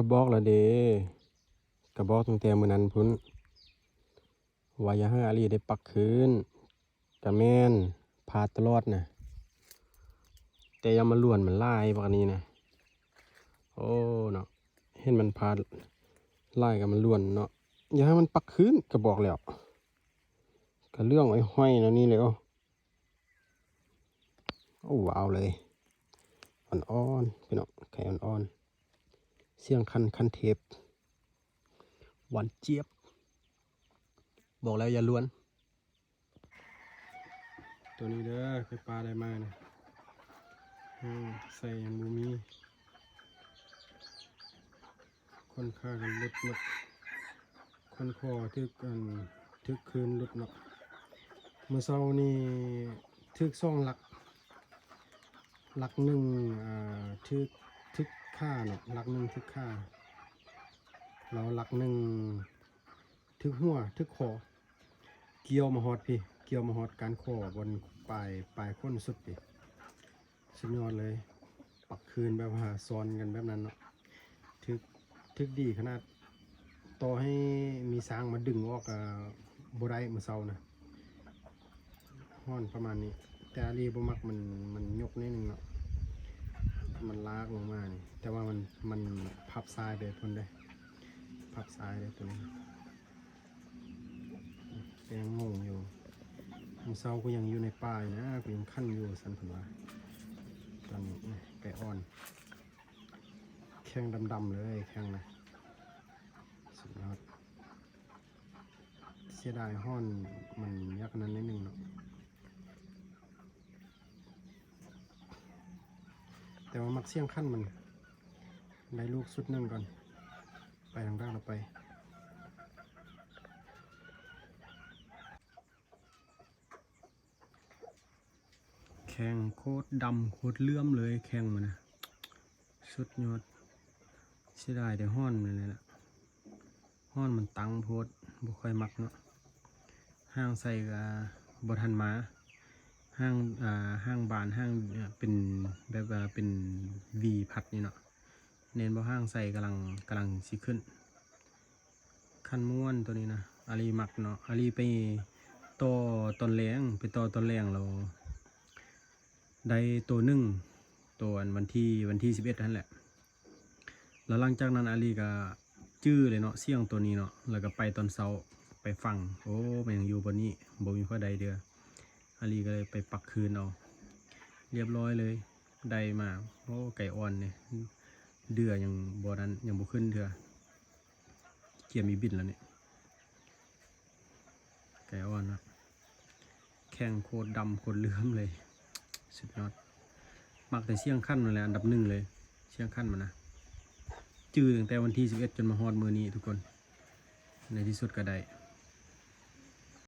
ກະບອກແລ້ວເດ້ ກະບອກຕັ້ງແຕ່ມື້ນັ້ນພຸ້ນ ວ່າຢ່າໃຫ້ອາລີໄດ້ປັກຄືນ ກະແມ່ນພາດຕະຫຼອດນະ ແຕ່ຢ່າມາລວນມັນຫຼາຍບັກອັນນີ້ນະ ໂອ້ເນາະ ເຫັນມັນພາດຫຼາຍກະມາລວນເນາະ ຢ່າໃຫ້ມັນປັກຄືນ ກະບອກແລ້ວ ກະເລື່ອງໄອ້ຫ້ອຍແນວນີ້ແຫຼະ. ໂອ້ ວ້າວເລີຍ ອ່ອນໆ ພີ່ນ້ອງ ໄຂ່ອ່ອນໆ ສຽງຄັນ ຄັນເທບ ຫວານຈຽບ ບອກແລ້ວຢ່າລວນ ໂຕນີ້ເດີ ໄຂ່ປາໄດ້ມານະ ອືມ ໃສ່ຍັງບໍ່ມີ ຄົນຂ້າກັນຫຼຸດເນາະ ຄົນຄໍຖືກ ອັນ ຖືກຄືນຫຼຸດເນາະ ມື້ເຊົ້ານີ້ຖືກສອງຫຼັກ ຫຼັກໜຶ່ງ ອ່າ ຖືກ ຖືກຂາເນາະ ຫຼັກໜຶ່ງຖືກຂາ ແລ້ວຫຼັກໜຶ່ງຖືກຫົວ ຖືກຄໍ ກ່ຽວມາຮອດພີ້ ກ່ຽວມາຮອດກ້ານຄໍ ບ່ອນປາຍ ປາຍຂົນສຸດພີ້ ສຸດຍອດເລີຍ ປັກຄືນແບບວ່າຊ້ອນກັນແບບນັ້ນເນາະ ຖືກ ຖືກດີຂະໜາດ ຕໍ່ໃຫ້ມີຊ້າງມາດຶງອອກກະບໍ່ໄດ້ມື້ເຊົ້ານະ ຮ້ອນປະມານນີ້ ແຕ່ອາລີບໍ່ມັກ ມັນ ມັນຍົກໜ້ອຍໜຶ່ງເນາະ ມັນລາກລົງມານີ້ ແຕ່ວ່າມັນ ມັນພັບຊ້າຍໄປພຸ້ນເດ້ ພັບຊ້າຍເດ້ໂຕນີ້. ກະຍັງງົງຢູ່ ມື້ເຊົ້າກູຍັງຢູ່ໃນປ່າຢູ່ນະ ກູຍັງຄັນຢູ່ ວ່າຊັ້ນເພິ່ນວ່າ ຕອນນີ້ ແກະອ່ອນ ແຂ້ງດຳໆເລີຍ ແຂ້ງນະ ສຸດຍອດ ເສຍດາຍຮ້ອນ ມັນຢາກອັນນັ້ນໜ້ອຍໜຶ່ງເນາະ ແຕ່ວ່າມັກສຽງຄັນມັນ ໄດ້ລູກຊຸດໜຶ່ງກ່ອນ ໄປທາງດ້ານຕໍ່ໄປ ແຂ້ງໂຄດດຳໂຄດເຫຼື້ອມເລີຍ ແຂ້ງມັນນະ ສຸດຍອດ ເສຍດາຍແຕ່ຮ້ອນມັນນີ້ແຫຼະ ຮ້ອນມັນຕັງໂພດ ບໍ່ຄ່ອຍມັກເນາະ ຫ້າງໃສ່ກະບໍ່ທັນມາ ຫ້າງ ອ່າ ຫ້າງບານ ຫ້າງ ເປັນແບບວ່າເປັນຫວີພັດນີ້ເນາະ ແມ່ນບໍ່ ຫ້າງໃສ່ກຳລັງ ກຳລັງຊິຂຶ້ນ ຄັນມ່ວນໂຕນີ້ນະ ອາລີມັກເນາະ ອາລີໄປຕໍ່ຕອນແລງ ໄປຕໍ່ຕອນແລງແລ້ວ ໄດ້ໂຕໜຶ່ງ ໂຕອັນວັນທີ ວັນທີສິບເອັດຫັ້ນແຫຼະ ແລ້ວຫຼັງຈາກນັ້ນອາລີກະຈື່ເລີຍເນາະ ສຽງໂຕນີ້ເນາະ ແລ້ວກະໄປຕອນເຊົ້າ ໄປຟັງ ໂອ້ ມັນຍັງຢູ່ບ່ອນນີ້ ບໍ່ມີໃຜໄດ້ເທື່ອ ອາລີກະເລີຍໄປປັກຄືນເອົາ ລຽບຮ້ອຍເລີຍ ໄດ້ມາ ໂອ້ ໄກ່ອ່ອນນີ້ ເດື່ອຍັງບໍ່ນັ້ນ ຍັງບໍ່ຂຶ້ນເທື່ອ ກຽມມີບິນແລ້ວນີ້ ໄກ່ອ່ອນນະ ແຂ້ງໂຄດດຳໂຄດເຫຼື້ອມເລີຍ ສຸດຍອດ ມັກແຕ່ສຽງຄັນນັ້ນແຫຼະ ອັນດັບໜຶ່ງເລີຍ ສຽງຄັນມັນນະ ຈື່ຕັ້ງແຕ່ວັນທີສິບເອັດ ຈົນມາຮອດມື້ນີ້ທຸກຄົນ ໃນທີ່ສຸດກະໄດ້